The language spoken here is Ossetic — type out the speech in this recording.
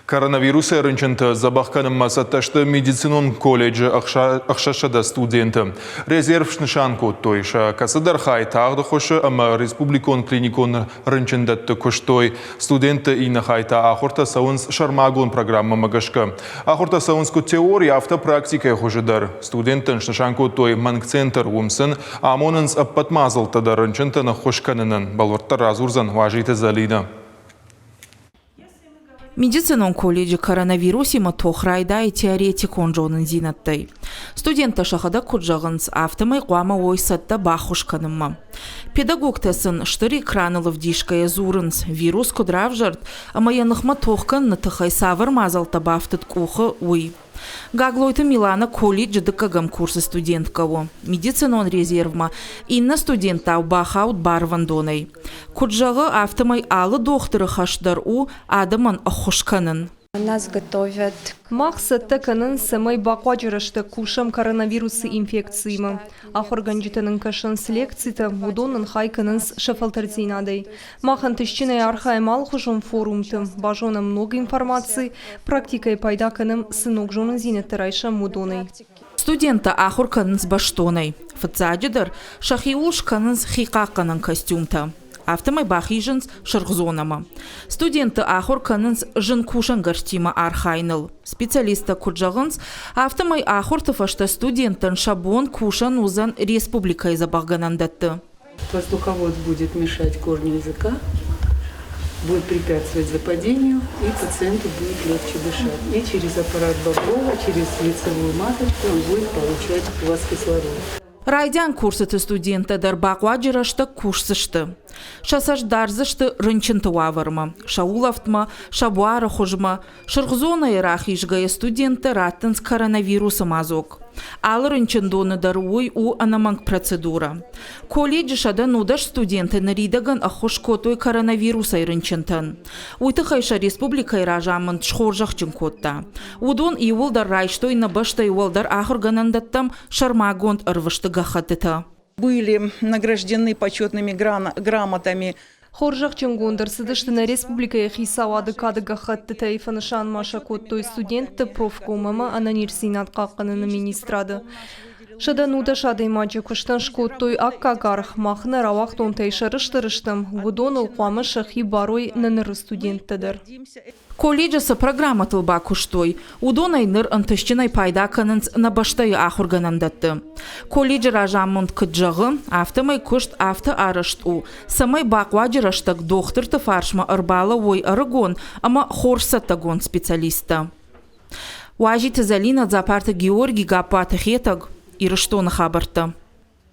Коронавирусӕй рынчынты дзӕбӕх кӕнынмӕ цӕттӕ сты медицинон колледжы 600 студенты. Резерв снысан кодтой, сӕ кӕцыдӕр хай тагъд ӕххуысы ӕмӕ республикон клиникон рынчындӕтты куыстой. Студентты иннӕ хай та ахуыртӕ цӕуынц сӕрмагонд программӕмӕ гӕсгӕ. Ахуыртӕ цӕуынц куыд теори, афтӕ практикӕйы хуызы дӕр. Студенттӕн снысан кодтой мӕнг центр, уым сын амонынц ӕппӕт мадзӕлттӕ дӕр рынчынтӕн ӕххуыс кӕнынӕн. Бӕлвырддӕр радзурдзӕн Уазиты Зӕлинӕ. Медицинон колледжы коронавирусимӕ тох райдайы теоретикон зонындзинӕдтӕй. Студенттӕ сӕхӕдӕг куыд зӕгъынц, афтӕмӕй хъуамӕ уой цӕттӕ баххуыс кӕнынмӕ. Педагогтӕ сын стыр экраныл ӕвдисгӕйӕ дзурынц, вирус куыд равзӕрд ӕмӕ йӕ ныхмӕ тох кӕныны тыххӕй цавӕр мадзӕлттӕ бафтыд къухы, уый. Гаглойты Милана колледжы дыккӕгӕм курсы студенткӕ у. Медицинон резервмӕ иннӕ студенттау бахауд барвӕндонӕй. Куыд зӕгъы, афтӕмӕй алы дохтыры хӕс дӕр у адӕмӕн ӕххуыс кӕнын. Нас готовят. Мах цӕттӕ кӕнынц, цӕмӕй бахъуаджы рӕстӕг кусӕм коронавирусы инфекциимӕ. Ахуыргӕнджытӕ нын кӕсынц лекцитӕ, уыдон нын хай кӕнынц сӕ фӕлтӕрддзинадӕй. Мах ӕнтыстджынӕй архайӕм алыхуызон форумты, базонӕм ног информаци, практикӕйы пайда кӕнӕм, цы ног зонындзинӕдтӕ райсӕм, уыдонӕй. Студенттӕ ахуыр кӕнынц бӕстонӕй. Фыццаджыдӕр, сӕхиуыл скӕнынц хихъахъхъӕнӕн костюмтӕ. Афтӕмӕй бахизынц сырх зонӕмӕ. Студентты ахуыр кӕнынц зын кусӕнгӕрзтимӕ архайыныл. Специалисттӕ куыд зӕгъынц, афтӕмӕй ахуырты фӕстӕ студенттӕн сӕ бон кусӕн уыдзӕн республикӕйы дзӕбӕхгӕнӕндӕтты. Воздуховод будет мешать корню языка, будет препятствовать западению, и пациенту будет легче дышать. И через аппарат Боброва, через лицевую маточку он будет получать у вас кислород. Райдиан курсыты студенттӕ дӕр бахъуаджы рӕстӕг кусдзысты. Сӕ цӕст дардзысты рынчынты уавӕрмӕ, сӕ улӕфтмӕ, сӕ буары хуызмӕ, Сырх зонӕйы рахизгӕйӕ студенттӕ раттынц коронавирусы мазок. Алы рынчындоны дӕр уый у ӕнӕмӕнг процедурӕ. Колледжы 119 студенты ныридӕгӕн ӕххуыс кодтой коронавирусӕй рынчынтӕн. Уый тыххӕй сӕ республикӕйы разамынд схорзӕхджын кодта. Уыдон иууылдӕр райстой нӕ бӕстӕйы уӕлдӕр ахуыргӕнӕндӕттӕм сӕрмагонд ӕрвысты гӕххӕттытӕ. Были награждены почетными грамотами. Хорзӕхджынгонд ӕрцыдысты нӕ республикӕйы хицауады кады гӕххӕттытӕй, фӕнысан ма сӕ кодтой студентты профком ӕмӕ ӕнӕниздзинад хъахъхъӕныны министрады. 119 адӕймаджы куыстӕн скодтой аккаг аргъ, мах нӕ рауагъдонтӕй сӕрыстыр стӕм, уыдоныл хъуамӕ сӕхи барой нӕ ныры студенттӕ дӕр. Колледжы цы программӕтыл бакуыстой, уыдонӕй ныр ӕнтыстджынӕй пайда кӕнынц нӕ бӕстӕйы ахуыргӕнӕндӕтты. Колледжы разамынд куыд зӕгъы, афтӕмӕй куыст афтӕ арӕзт у, цӕмӕй бахъуаджы рӕстӕг дохтырты фарсмӕ ӕрбалӕууой ӕрыгон ӕмӕ хорз цӕттӕгонд специалисттӕ. Уазиты Зӕлинӕ, Дзапарты Георги, Гаппуаты Хетӕг, Ирыстоны хабӕрттӕ.